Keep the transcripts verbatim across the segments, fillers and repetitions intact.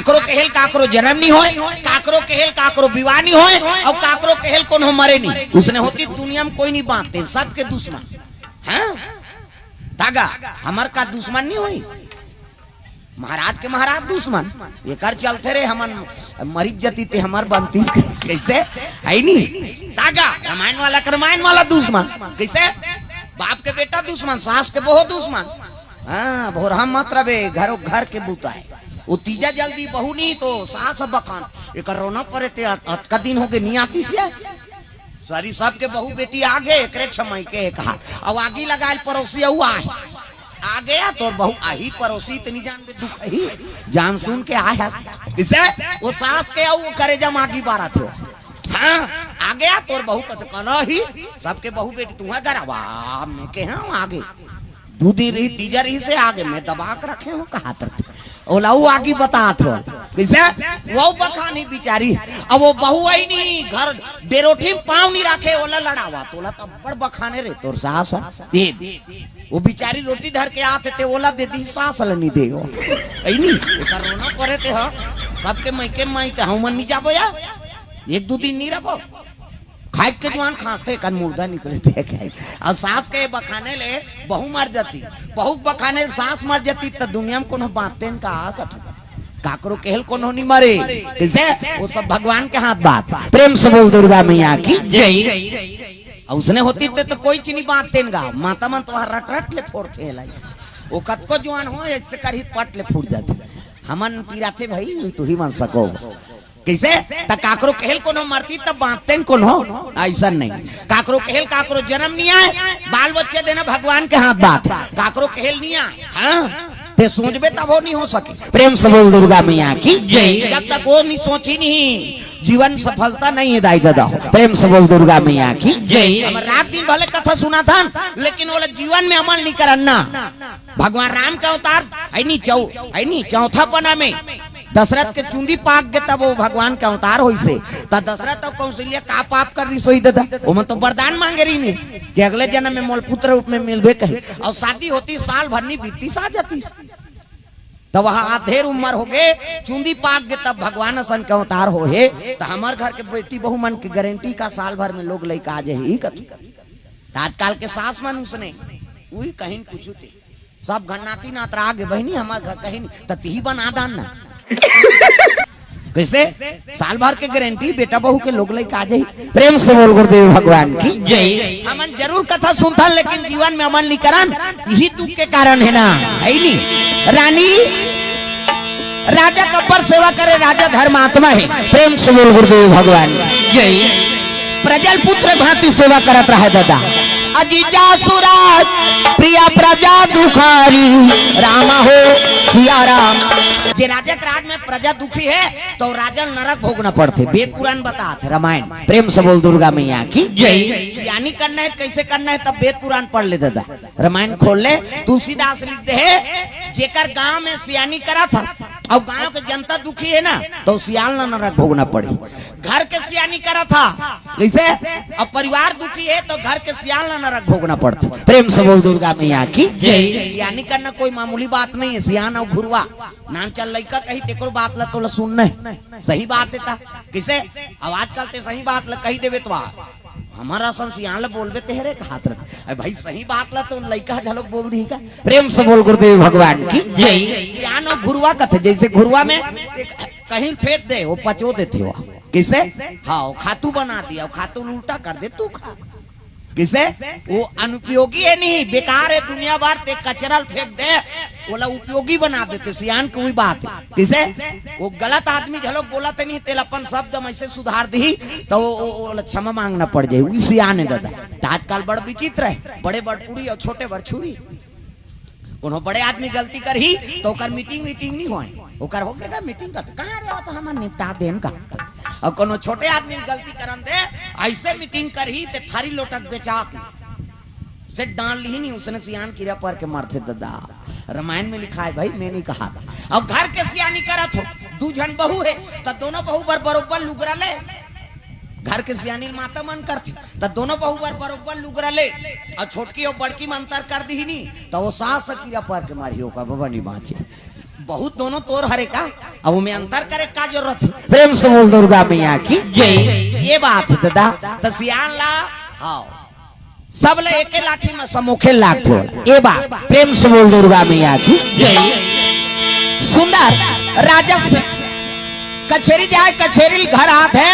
काकरो कहेल काकरो जन्म नहीं होय, काकरो कहेल काकरो विवाह नहीं होय, अउ काकरो कहेल कोनो मरे नहीं। उसने होती दुनिया में कोई नहीं बांधते, सबके दुश्मन। हाँ, तागा, हमर का दुश्मन नहीं होई? महाराज के महाराज दुश्मन, एकर चलते रे हमन मरिच जती ते हमर बनतीस। कैसे? है नी? तागा, रामायण वाला के रामायण वाला दुश्मन। कैसे? बाप के बेटा दुश्मन, सास के बहू दुश्मन। हाँ, भोरहा मत रबे, घरो घर के बूता है। वो तीजा जल्दी बहू नहीं तो सास बखान, एकर रोना परे ते अत-, अतका दिन हो गए नहीं आती से। सरी सबके बहू बेटी आगे, एकरे छमई के एक हाथ। अब आगी लगायल पड़ोसी अउ आए। आ गया तोर बहू आही पड़ोसी, इतनी जान के दुख ही। जान सुन के आए है। इसे वो सास के अउ करेजा में आगी बारत हो। हाँ, आ गया तोर बहू का तो कहना ही। सबके बहू बेटी तू है घर आवा, मैं के हाँ आगे। दू दिन रही, तीजा रही से आगे, मैं दबा के रखे हूँ, कहा तरते। ओला वो आगी बतात हो। कैसे? वो बखानी बिचारी। अब वो बहू आई नहीं, घर डेरोठी में पाँव नहीं रखे, ओला लड़ावा। तोला तब बड़ बखाने रे, तोर सास है। दे दे। वो बिचारी रोटी धर के आते ते, ओला दे दी, सास ल नहीं दे हो। ऐ नहीं, एकर रोना परे ते हो। सबके मायके माई ते, हम नहीं जाबो या। एक दू दिन नहीं रहो। खाए के जुआन खांसते, एकर मुर्दा निकले ते खाए। अउ सास के बखाने ले बहू मर जाती, बहू बखाने ले सास मर जाती, त दुनिया में कोनो बातें का आ कथू। काकरो कहेल कोनो नहीं मरे। कैसे? वो सब भगवान के हाथ बात। प्रेम से बोल दुर्गा मैया की। जय। अउ उसने होती ते तो कोई चीनी बात तेन गा। माता मन तो रट रट ले फोड़ते हैं लाइस। वो कतको जुआन हो, ऐसे कर ही पट ले फूट जाते। हमन पिराथे भाई, तू ही मन सको। कैसे? त काकरो कहेल कोनो मरती, त बातें कोनो। ऐसा नहीं। काकरो कहेल काकरो जन्म नहीं आए, बाल बच्चे देना भगवान के हाथ बात। काकरो कहेल नहीं आए, हाँ? ते सोचबे तब हो नहीं हो सके। प्रेम से बोल दुर्गा मैया की। जय। जब तक वो नहीं सोची नहीं, जीवन सफलता नहीं है दाई दादा। प्रेम से बोल दुर्गा मैया की। जय। हम रात दिन भले कथा सुना था, लेकिन वो जीवन में अमल नहीं करना। भगवान राम का अवतार है नहीं, चौ-, है नहीं, चौथा पना में दशरथ के चुंदी पाक गे तब वो भगवान के अवतार होइसे। त दशरथ अउ कौशल्या का पाप कर रही सोई दादा? ओमन तो वरदान मांगे रही ने कि अगले जन्म में मोल पुत्र रूप में मिलबे कही। अउ शादी होती साल भर नहीं बीतीस आ जातीस। त वह आधेर उम्र हो गे, चुंदी पाक गे तब भगवान असन के अवतार हो हे। त हमर घर के बेटी बहू मन के गारंटी का साल भर में लोग लइका आ जाही कथू। त आजकल के सास मन उसने, उही कहीं कुछ ते। सब घर नाती नातरा आगे बहिनी, हमर घर कहीं नहीं, त तिही बना दान ना। कैसे? साल भर के गारंटी, बेटा बहू के लोग लइका आ जाही। प्रेम से बोल गुरुदेव भगवान की। जय। हमन जरूर कथा सुनथन, लेकिन जीवन में अमल नहीं करन, यही दुख के कारण है ना, है नहीं? रानी, राजा कब्बर सेवा करे, राजा धर्मात्मा है। प्रेम से बोल गुरुदेव भगवान की। जय। प्रजल पुत्र भांति सेवा करत रहे दादा। अजिजा सुराज प्रिया प्रजा दुखारी, राम हो सिया राम। जे राजा के राज में प्रजा दुखी है, तो राजा नरक भोगना पड़ते। वेद पुराण बतात हे, रामायण। प्रेम से बोल दुर्गा मैया की। जय। सियानी करना है, कैसे करना है, तब वेद पुराण पढ़ ले दादा। रामायण खोल ले, तुलसीदास लिख दे है, जेकर गांव में सियानी करा था, अउ गांव के जनता दुखी है ना, तो सियान ला नरक भोगना पड़ी। घर के सियानी करा था, कैसे? अब परिवार दुखी है तो घर के सियान ला नरक भोगना पड़ता। प्रेम से बोल दुर्गा मैया की। जय। सियानी करना कोई मामूली बात नहीं है। सियान अउ घुरवा, नान चल लइका कही तेकरो बात ला तोला सुनना है। सही बात है ता, कैसे? अब आजकल ते सही बात ला कही देवे तो आ। हमर असन सियान ला बोलबे तेहरे कहात रहते। अरे भाई, सही बात ला तो लइका घलोक बोल दी का? प्रेम से बोल गुरुदेव भगवान की। जय। सियान अउ घुरवा कथे, जैसे घुरवा में ते कहीं फेंक दे, वो पचो देते हो। किसे? हाँ, वो खातू बना दिया, वो खातू उल्टा कर दे, तू खा। किसे? वो अनुपयोगी है नहीं, बेकार है, दुनिया भर ते कचरा ल फेंक दे, ओला उपयोगी बना देते, सियान की वही बात है। किसे? वो गलत आदमी घलोक बोलत नहीं, तेला अपन शब्द में ऐसे सुधार दी, तो वो, वो, वो क्षमा मांगना पड़ जाए, वही सियान है दादा। तो आजकल बड़ विचित्र है, बड़े बड़ कुड़ी अउ छोटे बड़ छुरी। कोनो बड़े आदमी गलती करही, तो ओकर मीटिंग वीटिंग नहीं होए, ओकर हो गया मीटिंग का, तो कहाँ रे, वो तो हमन निपटा देन का। अउ कोनो छोटे आदमी गलती करन दे, ऐसे मीटिंग करही, ते थारी लोटक बेचात। से डांट लिही नहीं, उसने सियान किरा पर के मरथे दादा। रामायण में लिखा है भाई, मैं नहीं कहा था। अब घर के सियानी करत हो, दू झन बहू है, तो दोनों बहू बर बरोबर लुगरा ले। घर के सियानी माता मन करथे, तो दोनों बहू बर बरोबर लुगरा ले। अउ छोटकी अउ बड़की में अंतर कर दी नहीं, तो वो सास किरा पर के मारी हो का, बाबा नहीं बाँचे। बहुत दोनों तोर हरे का, अब ओमे अंतर करे का जरूरत हे? प्रेम से बोल दुर्गा मैया की जय। ये बात हे दादा, त सियान ला, हाँ, सब ला एके लाठी में समोखे लाग थोड़ा। ये बात, प्रेम से बोल दुर्गा मैया की जय। सुंदर राजा से कचेरी जाय, कचेरी घर आत हे,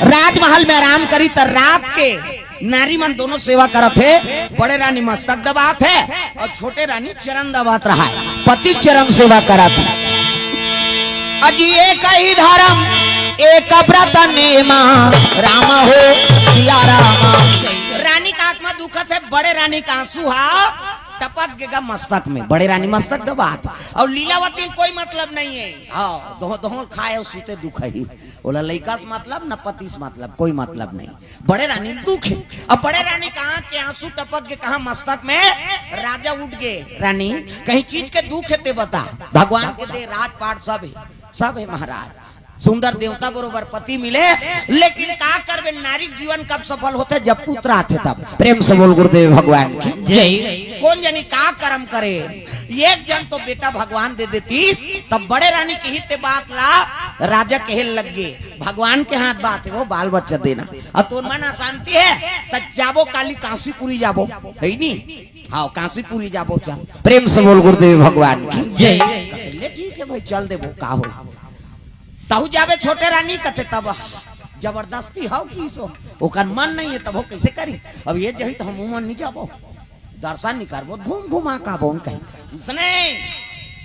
राजमहल में आराम करी, त रात के नारी मन दोनों सेवा करत हे। बड़े रानी मस्तक दबात हे अउ छोटे रानी चरण दबात रहा हे, पति चरण सेवा करत हे। अजी एक ही धर्म, एक व्रत नेमा, राम हो सिया रामा। रानी का आत्मा दुखत हे, बड़े रानी का आंसू हा टपक गे गा मस्तक में। बड़े रानी मस्तक दबात हे अउ लीलावती ल कोई मतलब नहीं हे। हाँ, दोह दोह खाय अउ सुते दुख हे। ओला लइका से मतलब, न पति से मतलब, कोई मतलब नहीं। बड़े रानी ल दुख हे। अब बड़े रानी का आंख के आंसू टपक गे कहा मस्तक में, राजा उठ गे। रानी, कहीं चीज के दुख हे ते बता। भगवान के दे राजपाट सब हे, सब हे महाराज। सुंदर देवता बरोबर पति मिले, लेकिन का करबे, नारी के जीवन कब सफल होथे? जब पुत्र आथे तब। प्रेम से बोल गुरुदेव भगवान की जय। कोन जनी का करम करे, एक जन तो बेटा भगवान दे देतिस, तब बड़े रानी कहिस ते बात ला राजा कहे लग गे, भगवान के हाथ बात हे वो बाल बच्चा देना। अउ तोर मन अशांति हे, त जाबो काली कांसीपुरी जाबो, हे नी? हाँ, कांसीपुरी जाबो, चल। प्रेम से बोल गुरुदेव भगवान की जय। कथे, ले ठीक हे भाई, चल देबो, का होही। तहू जाबे छोटे रानी, कथे तब जबरदस्ती हव कि सो, ओकर मन नहीं हे, तब वो कैसे करी? अब ये जही त हमू मन नहीं जाबो, दर्शन नहीं करबो, घूम घुमा का बोन कहीं। उसने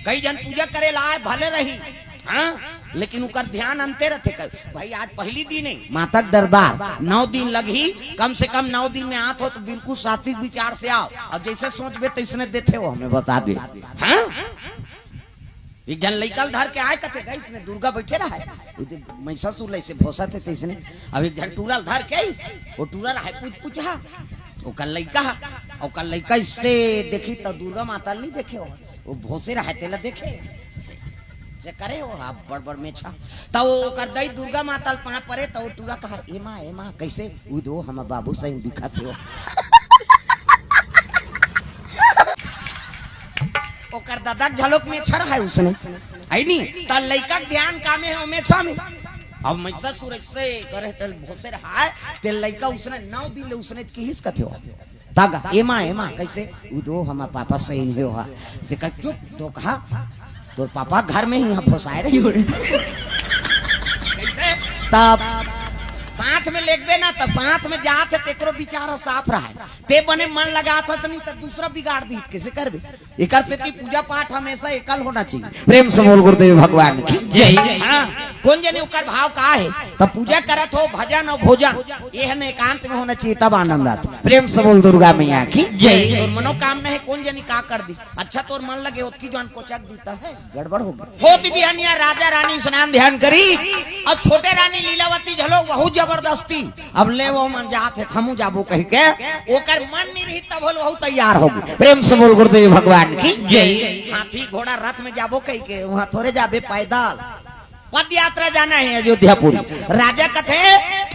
कई जन पूजा करे ला आय, भले रही, हाँ, लेकिन उकर ध्यान अंते रथे। कर भाई, आज पहली दिन हे, माता के दरबार नौ दिन लगही, कम से कम नौ दिन में आत हो त बिल्कुल सात्विक विचार से आव। अब जैसे सोचबे तैसने देथे वो, हमें बता दे। हाँ, एक झन लइका ल धर के आय, कथे गइस ने, दुर्गा बइठे रहय, ओ दे महिषासुर ल अइसे भोंसत हे तइसने। अब एक झन टूरा ल धर के आइस, ओ टूरा रहय पुचपुचा, ओकर लइका ह, ओकर लइका अइसे देखिस त दुर्गा माता ल नइ देखे हो, ओ भोंसे रहय तेला देखे, अइसे, अइसे करे हो, हा, बड़ बड़ मेछा। त ओकर दई दुर्गा माता ल पाँव परे, त ओ टूरा कहय, "ए माँ, ए माँ, कइसे?" "ओ दे हमर बाबू सही दिखत हे ओ।" ओकर ददा के घलोक मेछा रहय उसने, हे नी? त लइका के ध्यान कामे हे, ओ मेछा में। अब महिषासुर अइसे करे, तेला भोंसे रहय, ते लइका उसने नौ दिन ले उसने किहिस कथे हो। त गा, "ए माँ, ए माँ, कइसे?" "ओ दे हमर पापा सही नइ हे ओ हा।" से कह, "चुप, धोखा, तोर पापा घर में ही हा भोंसाय रही।" कइसे? तब साथ में लेगबे ना, त साथ में जात हे, तेकरो विचार ह साफ रहय। ते बने मन लगात हस नहीं त दूसरा बिगाड़ दीत, कइसे करबे? एकर सेती पूजा पाठ हमेशा एकल होना चाहिए। प्रेम से बोल गुरुदेव भगवान की जय। हाँ, कोन जनी ओकर भाव का हे, त पूजा करत हो, भजन अउ भोजन, ये ह न एकांत में होना चाहिए, तब आनंद आथे। प्रेम से बोल दुर्गा मैया की जय। तोर मनोकामना हे, कोन जनी का कर दिस, अच्छा तोर मन लगे ओतकी जवान कोचक दीत हे, गड़बड़ हो गे। होत बिहनिया राजा रानी स्नान ध्यान करी, अउ छोटे रानी लीलावती घलो वहू जबरदस्ती अब ले वो मन जात हे, हमू जाबो कहिके, ओकर मन नइ रही, तब होल वहू तैयार हो गे। प्रेम से बोल गुरुदेव भगवान की जय। हाथी घोड़ा रथ में जाबो कहिके, उहाँ थोरे जाबे पैदल। पद यात्रा जाना हे अयोध्यापुरी। राजा कथे,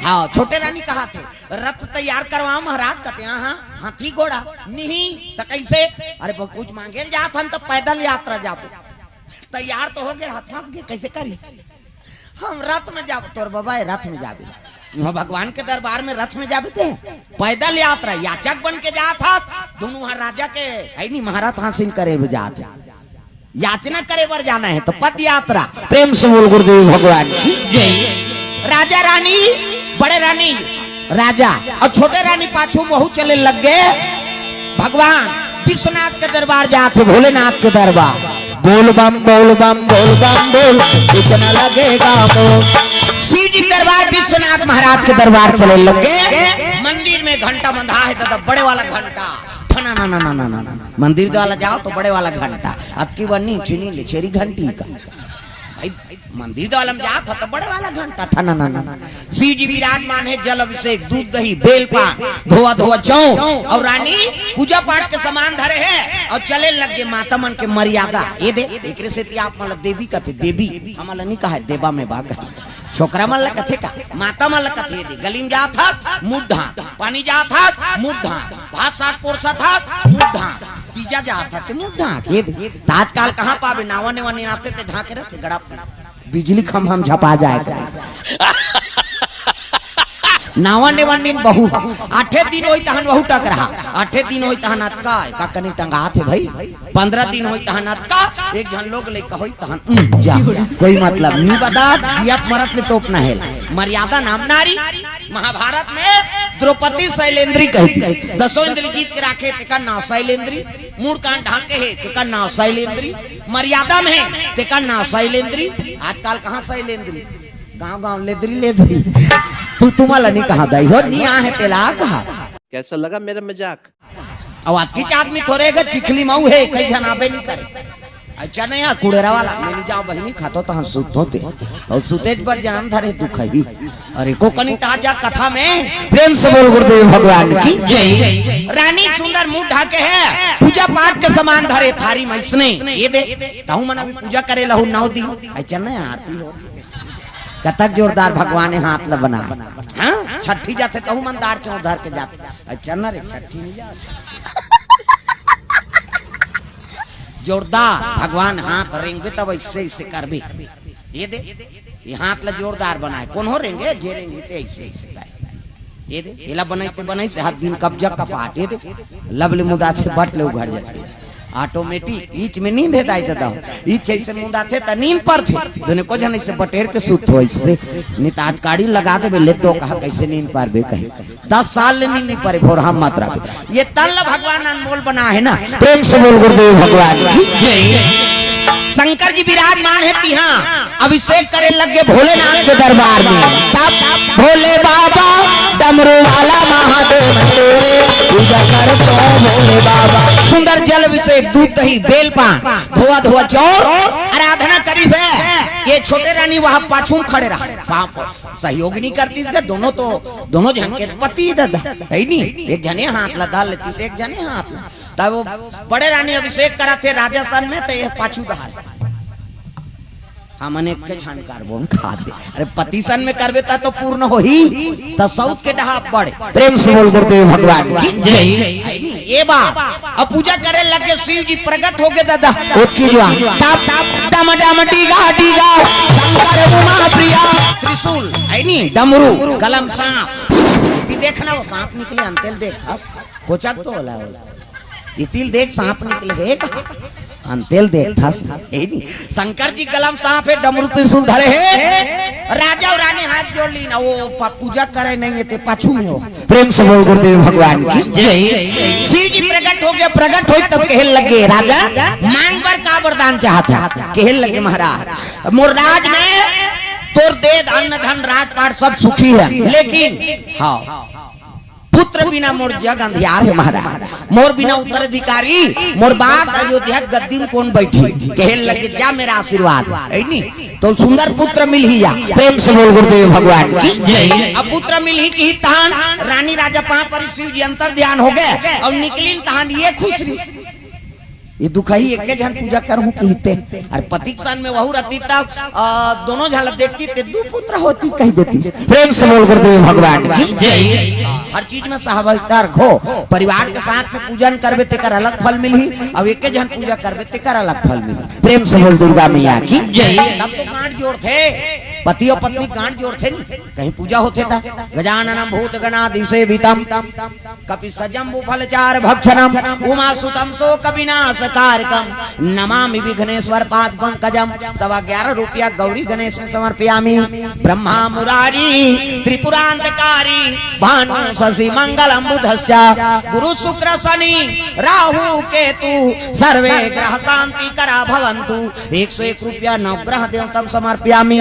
हाँ, छोटे रानी कहत हे, "रथ तैयार करवाओ महाराज।" कथे, "हाँ, हाँ, हाथी घोड़ा नहीं त कइसे?" "अरे, ब-, कुछ मांगे ल जात हन त पैदल यात्रा जाबो।" तैयार तो हो गे, हाथ फंस गे, कइसे करी? "हम रथ में जाबो।" "तोर बबा हे, रथ में जाबे।" इहाँ भगवान के दरबार में रथ में जाबे ते? पैदल यात्रा, याचक बन के जात हस, दोनों हा राजा के, हे नी, महारथ हासिल करे बर जात हे। याचना करे बर जाना हे, त पद यात्रा। प्रेम से बोल गुरुदेव भगवान की जय। राजा रानी, बड़े रानी, राजा अउ छोटे रानी पाछू वहू चले लग गे। भगवान विश्वनाथ के दरबार जात हे, भोलेनाथ के दरबार। बोल बम, बोल बम, बोल बम, बोल, कितना लगेगा मोल। शिव जी के दरबार, विश्वनाथ महाराज के दरबार चले लग गे। मंदिर में घंटा बंधा हे, दादा, बड़े वाला घंटा, ठना ना ना ना ना ना ना। मंदिर वाला जाव त बड़े वाला घंटा, अतकी बनी छीनी ले छेरी घंटी का। भाई, मंदिर दवालम जात ह त बड़े वाला घंटा, ठना ना ना। शिव जी विराजमान हे, जल अभिषेक, दूध दही, बेल पान, धोवा धोवा चौं, अउ रानी पूजा पाठ के सामान धरे हे अउ चले लग गे। माता मन के मर्यादा ये दे, एकरे सेती आप मन ला देवी कथे, देवी हमन ला नइ कहय, देवा में बा कहे। छोकरा मन ला कथे का, माता मन ला कथे दे। गली में जात हस, मुड़ ढांक, पानी जात हस, मुड़ ढांक, भात साग पोरसत हस, मुड़ ढांक, तीजा जात हस, ते मुड़ ढांक, ये दे। त आजकाल कहाँ पाबे, नावा नेवा निनाथे ते ढांके रथे, गड़ा बिजली खम्भा म झपा जाए का। नावा नेवा नीन बहू ह। आठे दिन होई तहन वहू टकरहा। आठे दिन होई तहन अतका, का कनी टंगात हे भाई। पंद्रह दिन होई तहन अतका, एक झन लोग लइका होई तहन, उम, जा। कोई मतलब नी बता, जियत मरत ले तोपना हे। मर्यादा नाम नारी। महाभारत में द्रौपदी शैलेंद्री कहिथे। दसों इंद्री जीत के राखे, तेकर नाव शैलेंद्री। मूड़ कान ढांके हे, तेकर नाव शैलेंद्री। मर्यादा में हे, तेकर नाव शैलेंद्री। आजकल कहाँ शैलेंद्री? गांव गांव लेदरी लेदरी। तू तुम्हाला नी कहा दाई हो, नी आहे तेला कहा। कैसा लगा मेरा मजाक? अब अतकीच आदमी थोरे गा चिखली मऊ हे, कई झन आबे नी करे। अच्छा नहीं, आ कुड़ेरा वाला, मैं नी जाओ बहिनी, खातो तहन सुत होते। अउ सुतेच बर जान धरे दुखही। अरे को कनी ताजा कथा में प्रेम से बोल गुरुदेव भगवान की जय। रानी सुंदर मुंह ढाके हे, पूजा पाठ के सामान धरे थारी म अइसने। ये दे, तहू मन अभी पूजा करे लहू नौ दिन। अच्छा नहीं, आरती हो। कतक जोरदार भगवान हे हाथ ल बना। हाँ, छठी जाथे तहू मन दार चौंक धर के जाथे। अच्छा ना रे, छठी नहीं जा। जोरदार भगवान हाथ रेंगबे तब अइसे अइसे करबे। ये दे, ये हाथ ल जोरदार बनाए। कोनो रेंगे, जे रेंगे ते अइसे अइसे करे। ये दे, एला बनाई ते बनाई से हाथ दिन कब्जा कपाट। ये दे, लब ले मुदा से बट ले उघर जाथे। ऑटोमेटिक, ईच में नींद हे दाई ददा हो। ईच अइसे मुंदाथे त नींद परथे। दुने को झन अइसे बटेर के सुत हो अइसे। नी त आज काड़ी लगा देबे, ले तो कहा कइसे नींद पारबे कहे। दस साल ले नींद नी परे, भोरहा मात्रा। ये तन ल भगवान अनमोल बना हे ना। प्रेम से बोल गुरुदेव भगवान की जय। शंकर जी विराजमान हे तिहा, अभिषेक करे लग गे भोलेनाथ के दरबार में। तब भोले बाबा डमरू वाला महादेव तेरे पूजा करतो भोले बाबा। सुंदर जल अभिषेक, दूध दही, बेल पान, धोआ धोआ चाउर, आराधना करिस हे। ये छोटे रानी वहां पाछू म खड़े रहा, पांव पर सहयोगिनी करतिस के, दोनों तो, दोनों झन के पति ददा, हे नी? एक झने हाथ ला धर लेतिस, एक झने हाथ ला। तब वो बड़े रानी अभिषेक करत हे राजा सन में, त ये पाछू डहार। हमन एक के झन करबो, हम खा दे। अरे पति सन में करबे त तो पूर्ण होही, त सउत के डहा बड़े। प्रेम से बोल गुरुदेव भगवान की जय। हे नी? ये बात। अब पूजा करे लग गे, शिव जी प्रकट हो गे ददा। ओतकी जुआन। तब डम डम डीगा डीगा, शंकर उमा प्रिया। त्रिशूल, हे नी? डमरू, गला म सांप। इति देखना वो सांप निकले, अंतेल देखथस। कोचक तो होला, होला। इति ल देख सांप निकले हे का? अंतेल देखथस, हे नी? शंकर जी गला म सांप हे, डमरू त्रिशूल धरे हे। राजा अउ रानी हाथ जोड़ लीन, वो प-, पूजा करे नहीं हे ते पाछू में हो। प्रेम से बोल गुरुदेव भगवान की जय। शिव जी प्रकट हो गे, प्रकट होय तब कहे लग गे, राजा मांग बर का वरदान चाहत हस? कहे लग गे महाराज, मोर राज में तोर दे अन्न धन राजपाट सब सुखी हे, लेकिन हाँ, पुत्र बिना मोर जग अंधियार हे महाराज, मोर बिना उत्तराधिकारी, मोर बात अयोध्या गद्दी म कोन बइठही? कहे लग गे जा मेरा आशीर्वाद, हे नी? तो सुंदर पुत्र मिलही या। प्रेम से बोल गुरुदेव भगवान की जय। अब पुत्र मिलही किही तहान रानी राजा पांव परिस, शिव जी अंतर ध्यान हो गे अउ निकलिन तहान ये खुश रहिस। ये दुखही एके झन पूजा करहूं किहिते। अरे पति के सन में वहू रहती तब, आ, दोनों झन ला देखती ते दू पुत्र होती कहि देती। प्रेम से बोल गुरुदेव भगवान की जय। हर चीज में सहभागिता रखो। परिवार के साथ में पूजन करबे तेकर अलग फल मिलही, अउ एके झन पूजा करबे तेकर अलग फल मिलही। प्रेम से बोल दुर्गा मैया की जय। तब तो गांठ जोड़थे, पति अउ पत्नी गांठ जोड़थे नी, कहीं पूजा होथे त। गजाननम भूत गणादिसेवितम कपित्थ जम्बू फल चारु भक्षणम उमा सुतम शोक विनाश कारकम नमामि विघ्नेश्वर पाद पंकजम। सवा ग्यारह रुपया गौरी गणेश में समर्पयामि। ब्रह्मा मुरारी त्रिपुरांतकारी भानु शशि मंगलम बुधस्य गुरु शुक्र शनि राहु केतु सर्वे ग्रह शांति करा भवंतु। एक सौ एक रुपया नवग्रह देवता समर्पयामि।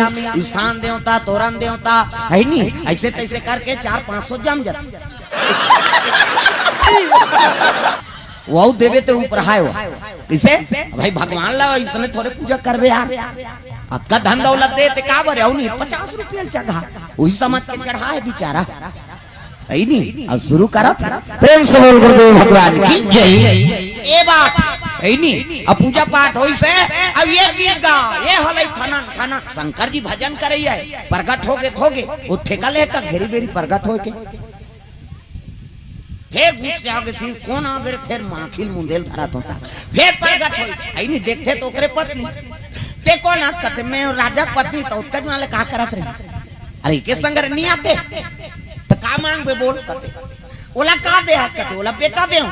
स्थान देवता, तोरण देवता, हे नी, अइसे तइसे करके चार पांच सौ जम जाथे। वहू देबे ते ऊपर हाय वो। कइसे? भाई भगवान ला अइसने थोरे पूजा करबे यार। अतका धन दौलत दे ते का बरे? अउ नी, पचास रुपया चढ़ा, उही समझ के चढ़ा हे बिचारा। हे नी? अब शुरू करत। प्रेम से बोल गुरुदेव भगवान की जय। ए बात, हे नी? अब पूजा पाठ होइसे, अब ये गीत गा, ये हलई ठनन ठनन, शंकर जी भजन करइया हे, प्रगट हो गे, हो गे, वो ठेका ले का घेरी बेरी प्रगट हो के। फेर गुस्सा हो गे, शिव कोन आ गे, फेर माखिल मुंदेल धरत होता, फेर प्रगट होइस, हे नी? देखथे त ओकरे पत्नी, "ते कोन आस?" कथे, "मैं राजा के पत्नी।" "त ओतका जुवार ले का करत रहे?" "अरे, एके संग नइ आते, त का मांगबे बोल?" कथे, "ओला का देहस?" कथे, "ओला बेटा देहूं।"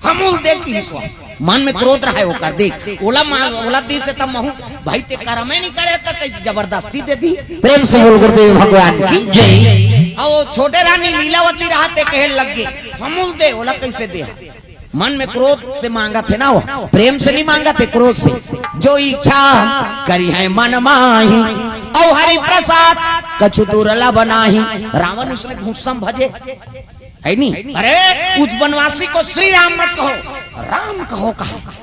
"हमू ल दे किहिस वो।" मन में क्रोध रहय ओकर, देख, ओला मांग, ओला दिस हे त महूं, भाई, ते करमे नइ करे त कइसे जबरदस्ती दे दिही? प्रेम से बोल गुरुदेव भगवान की जय। अउ छोटे रानी लीलावती रहत हे, कहे लग गे, "हमू ल दे।" ओला कइसे देहा? मन में क्रोध से मांगत हे ना वो, प्रेम से नइ मांगत हे, क्रोध से। "जो इच्छा करिहैं मन माही, अउ हरि प्रसाद कछु दुर्लभ नाहीं।" रावण उसने गुस्सा में भजे, हे नी? "अरे, उस वनवासी को श्री राम मत कहो, राम कहो" कहा।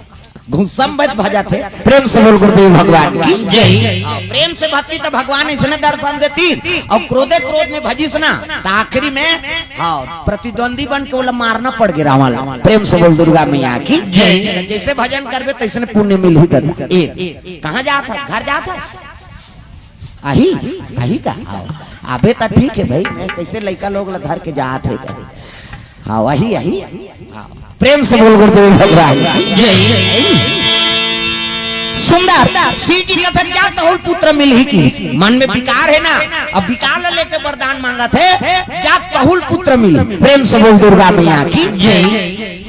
गुस्सा में भजथे। प्रेम से बोल गुरुदेव भगवान की जय। हाँ, प्रेम से भजतिस त भगवान अइसने दर्शन देतिस, अउ क्रोधे क्रोध में भजिस ना, त आखिरी में, हाँ, प्रतिद्वंदी बन के ओला मारना पड़ गे रावण ला। प्रेम से बोल दुर्गा मैया की जय। त जइसे भजन करबे तइसने पुण्य मिलही दादा। ए, कहाँ जात हस? घर जात हस? आही, आही का? हाँ। अबे त ठीक हे भाई, मैं कइसे लइका लोग ला धर के जात हे कहे। हाँ, वही, वही। हाँ। प्रेम से बोल गुरुदेव भगवान की जय। सुंदर, शिव जी कथे, "जा तहू ल पुत्र मिलही" किहिस। मन में विकार हे ना, अब विकार ल लेके वरदान मांगत हे, "जा तहू ल पुत्र मिलही।" प्रेम से बोल दुर्गा मैया की जय।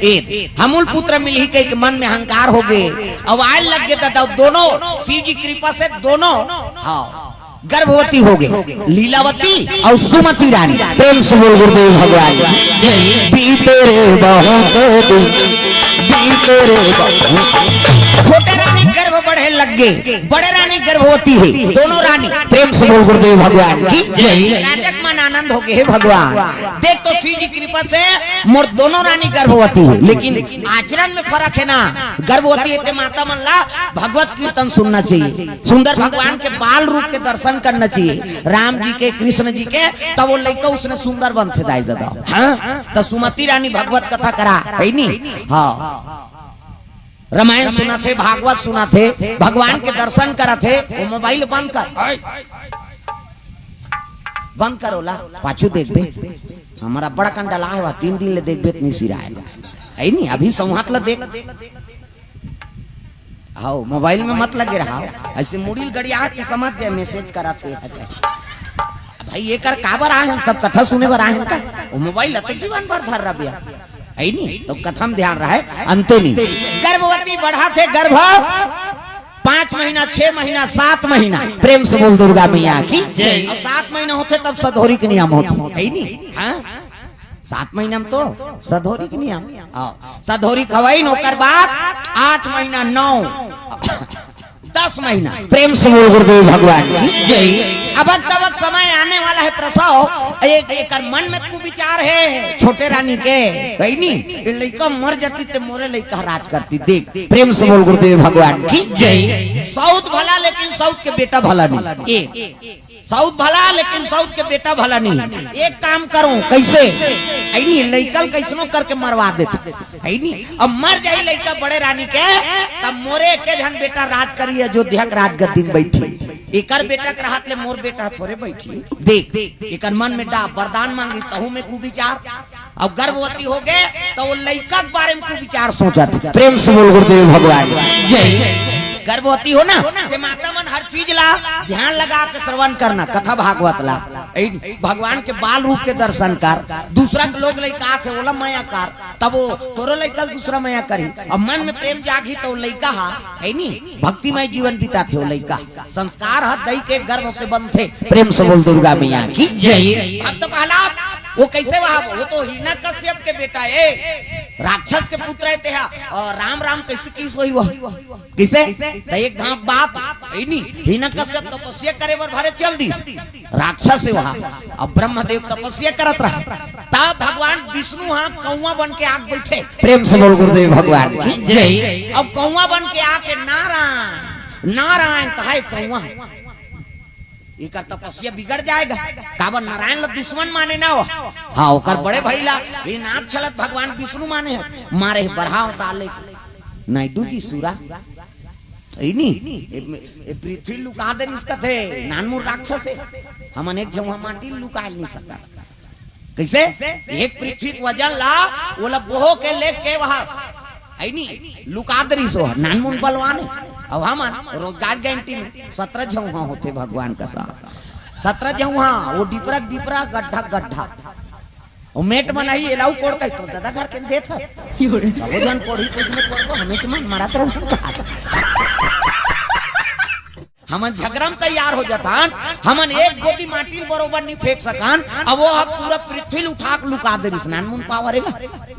ए, "हमू ल पुत्र मिलही" कहिके मन में अहंकार हो गे, अउ आय लग गे दादा, दोनों शिव जी कृपा से दोनों, हाँ, गर्भवती हो गे, लीलावती अउ सुमति रानी। प्रेम से बोल गुरुदेव भगवान की। बीते रे बहुत दिन, बीते रे बहुत। छोटे रानी गर्भ बढ़े लग गे, बड़े रानी गर्भवती हे, दोनों रानी। प्रेम से बोल गुरुदेव भगवान की जय। राजा के मन आनंद हो गे, "हे भगवान, देख तो शिव जी कृपा से मोर दोनों रानी गर्भवती हे, लेकिन आचरण में फरक हे ना, गर्भवती हे ते माता मन ला भगवत कीर्तन सुनना चाहिए, सुंदर भगवान के बाल रूप के दर्शन करना चाहिए, राम जी के, कृष्ण जी के, तब वो लइका उसने सुंदर बनथे दाई दादा।" हाँ? त सुमति रानी भगवत कथा करा, हे नी? हाँ। रामायण सुनथे, भागवत सुनथे, भगवान के दर्शन करथे, वो मोबाइल बंद कर। बंद कर ओला, पाछू देखबे। हमर बड़ अकन डला हे, तीन दिन ले देखबे त नइ सिराय। हे नी, अभी संहत ला देख। हाँ, मोबाइल में मत लगे रहा। अइसे मुड़ी ल गड़िया के समझ जाए, message करत हे। भाई, एकर काबर आए हन, सब कथा सुने बर आए हन का? वो मोबाइल ल त जीवन भर धर रहा भैया। हे नी, त कथा म ध्यान रहे, अंते नी। गर्भवती बढ़त हे, गर्भ पाँच महीना, छह महीना, सात महीना, प्रेम से बोल दुर्गा मैया की। जय। अउ सात महीना होथे तब सधौरी के नियम होथे, हे नी? हाँ? सात महीना में तो सधौरी के नियम। हाँ, सधौरी खवाइन, ओकर बाद आठ महीना, नौ, दस महीना। प्रेम से बोल गुरुदेव भगवान की। जय। अबक तबक समय आने वाला हे प्रसव, एक, एकर मन में कुविचार हे छोटे रानी के, हे नी? ए लइका मर जातिस ते मोरे लइका राज करतिस। देख, प्रेम से बोल गुरुदेव भगवान की। जय। सौत भला, लेकिन सौत के बेटा भला नहीं। एक, सौत भला, लेकिन सौत के बेटा भला नहीं। एक काम करो, कइसे? हे नी, लइका ल कइसनो करके मरवा देते, हे नी? अब मर जाही लइका बड़े रानी के, तब मोरे एके झन बेटा राज करी, अयोध्या के राजगद्दी में बइठी। एकर बेटा के रहत ले मोर बेटा थोरे बइठी। देख, एकर मन में डा वरदान मांगी, तहू में कुविचार। अब गर्भवती हो गे, त वो लइका के बारे में कुविचार सोचत। प्रेम से बोल गुरुदेव भगवान। जय। गर्भवती हो ना, ते माता मन हर चीज ला ध्यान लगा के श्रवण करना, कथा भागवत ला। ए, भगवान के बाल रूप के दर्शन कर, दूसरा के लोग लइका आथे, ओला मया कर, तब वो तोरो लइका ल दूसरा मया करही। अब मन में प्रेम जागही, त वो लइका हा, हे नी, भक्तिमय जीवन बिताथे वो लइका। संस्कार ह दई के गर्भ से बनथे। प्रेम से बोल दुर्गा मैया की। जय। भक्त प्रहलाद, वो कइसे वहां, वो तो हिरण्यकश्यप के बेटा हे, राक्षस के पुत्र हे तेहा। अउ राम राम कइसे किहिस होही वो? कइसे? त एक घांव बात, हे नी, हिरण्यकश्यप तपस्या करे बर भरे चल दिस, राक्षस हे वहां। अब ब्रह्मदेव तपस्या करत रहा, तब भगवान विष्णु हा कौआ बन के आके बइठे। प्रेम से बोल गुरुदेव भगवान की। जय। अब कौआ बन के आके नारायण, नारायण कहे कौआ, एकर तपस्या बिगड़ जाएगा। काबर नारायण ला दुश्मन माने ना वो। हाँ, ओकर बड़े भाई ला, ये नाक छलत भगवान विष्णु माने हे, मारे हे बरहा अवतार लेके। नायडू जी सूरा, हे नी, ए, ए पृथ्वी लुका दे रिस कथे, नानमुन राक्षस हे, हमन एक झन माटी लुका नइ सकत। कइसे? एक पृथ्वी के वजन ला, ओला बोह के लेके वहां, हे नी, लुका दे रिस वो, नानमुन बलवान हे। अब हमन रोजगार गारंटी में सत्रह झउहा होथे भगवान का साथ। सत्रह झउहा, वो डिपरा डिपरा, गड्ढा गड्ढा। वो मेट म नहीं, एला अउ कोड़ता है, तो दादा घर के देत है। सबो झन कोड़ी कुछ में कोड़बो, हमें के मन मरत रहन का। हमन झगड़ा में तैयार हो जाथन, हमन एक गोती माटी ल बरोबर नहीं फेंक सकन, अब वो ह पूरा पृथ्वी ल उठा के लुका दे रिस, नानमुन पावर हे ना।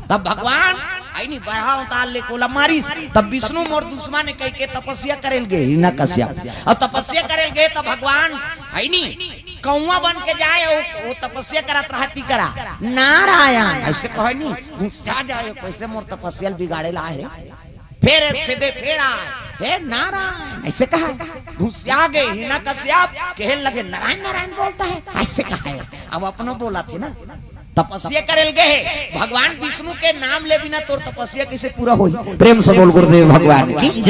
तब भगवान, आई नहीं, बरहा अवतार ले कोला मारिस, तब विष्णु मोर दुश्मन हे कह के तपस्या करेल गे हिरण्यकश्यप। अउ तपस्या करेल गे तब भगवान, आई नहीं, कौआ बन के जाए, वो, वो तपस्या करत रहती करा, नारायण, ऐसे कहे नहीं, गुस्सा जाए, कैसे मोर तपस्या ल बिगाड़े ला आए रे। फिर खेदे, फिर आए, हे नारायण, ऐसे कहा। गुस्सा गे हिरण्यकश्यप, कहे लगे, नारायण नारायण बोलता है, ऐसे कहा है। अब अपनो बोला थे ना, तपस्या करेल गे हे, भगवान विष्णु के नाम ले बिना तोर तपस्या कैसे पूरा होई? प्रेम से बोल गुरुदेव भगवान की।